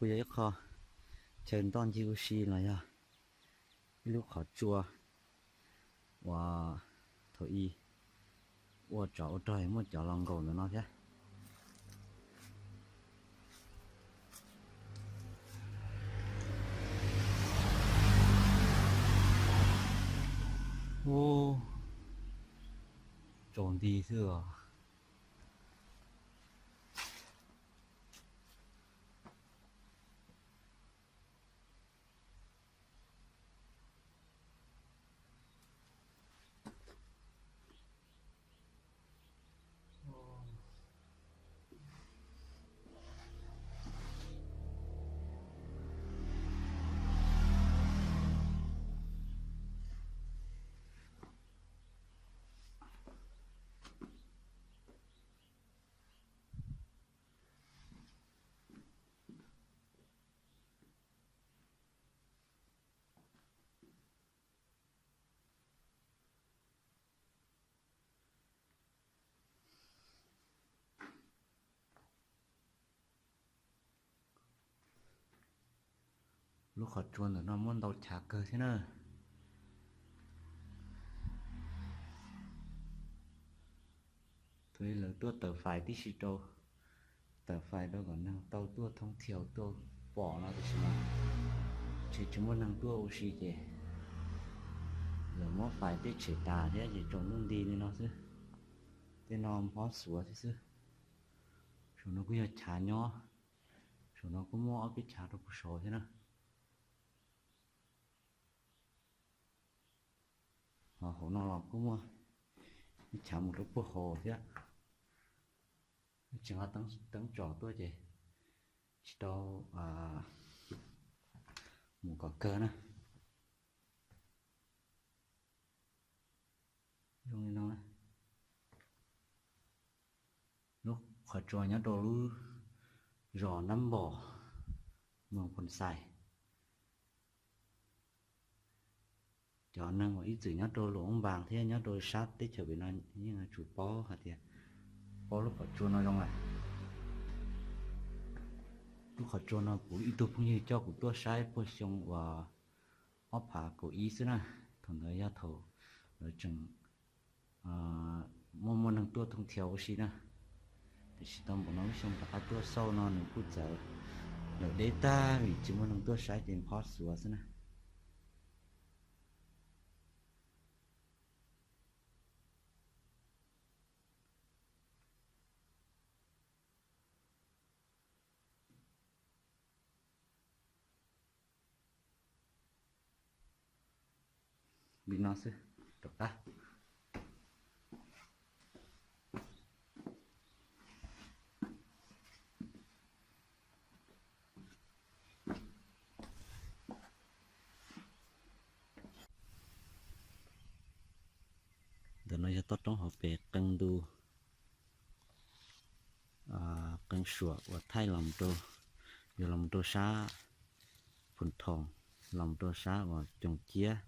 Yog ib qho chaw ntoj ncig ua si los yog ib lub qhov tsua uas thaum ub ua tsov ua rog muaj cov los nkaum ntawm no thiab. Ub, tsaus nti xwb os. Lub qhov tsua ntawm no muaj ntau chav kawg thiab na. Thaum ub lawv tuaj tawm fais tib si rau, tawm fais rau kom neeg tau tuaj thoob thiaus tuaj pom no tiam sis mas tsis, tsis muaj neeg tuaj ua si ces lawv muab fais tej tshem tas thiab ces tsaus ntuj nti li no xwb. Tej no phob xuav thiab xwb. Saum no kuj yog chav nyob, saum no kuj muaj ob peb chav rau puag saud thiab na. Ho hauv no los kuj muaj ib chav mus rau puag hauv thiab. Tseem ho teeb tsom tuaj ces tsis tau mus kom kawg na. Zoo li no, lub qhov tsua nyob rau lub zos Nab Npom, moos Phoos Xais. Cov neeg uas ib txwm nyob rau Luam Npas thiab nyob rau sab teb chaws pem no yeej yuav tsum paub hais tias, paub lub qhov tsua no zoo lawm. Lub qhov tsua no kuv ib tug phooj ywg coj kuv tuaj saib puag xyoo uas ob phav kaum ib xwb na. Thaum ntawd yog thaum lawv tseem muaj muaj neeg tuaj thoob thiaus ua si na. Tiam sis tau npaum no lub xyoo rov qab tuaj xauj no nws kuj txawv lawm deb tag vim tsis muaj neeg tuaj saib ces phob xuav xwb na. Li no xwb, rov qab. Ntawm no yog toj roob hauv pes qee ntu, qee suam uas thaij los rau, yog los rau sab Phoos Thoos, los rau sab uas Coos Ciab.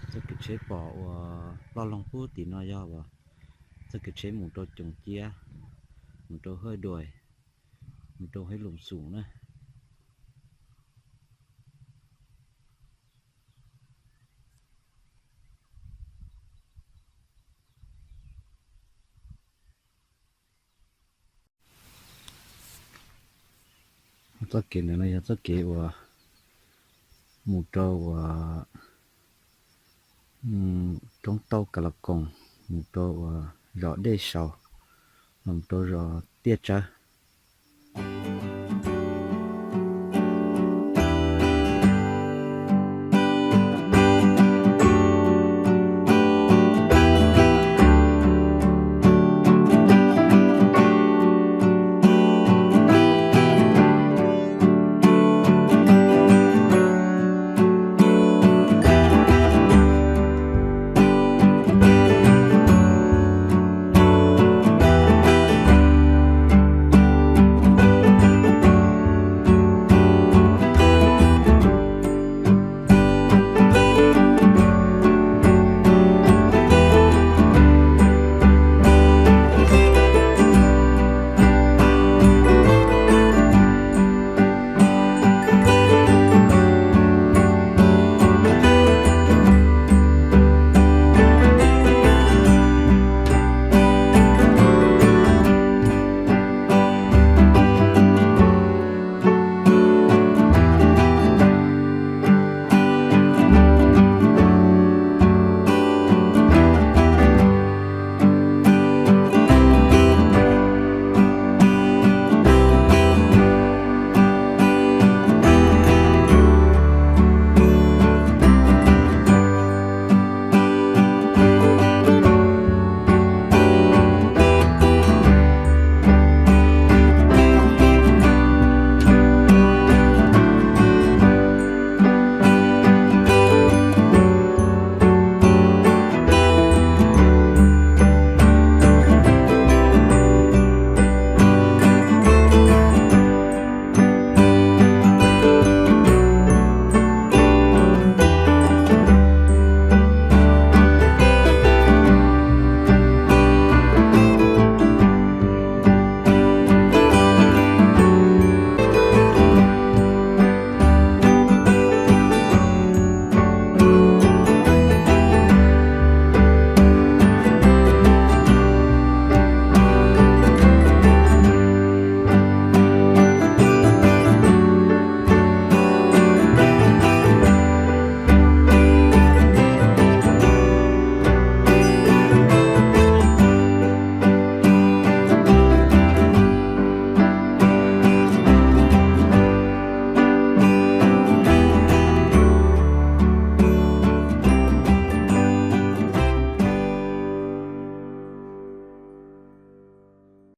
Txoj kev tsheb pom uas ploj loog pub tim no yog uas txoj kev tsheb mus rau Coos Ciab, mus rau Hawj Duais, mus rau Hawj Loos Xoom na. Txoj kev ntawm no yog txoj kev uas mus rau uas roob tauj Kas Los Koos, mus rau uas zos Dej Saus, los rau zos Tiaj Tsawb.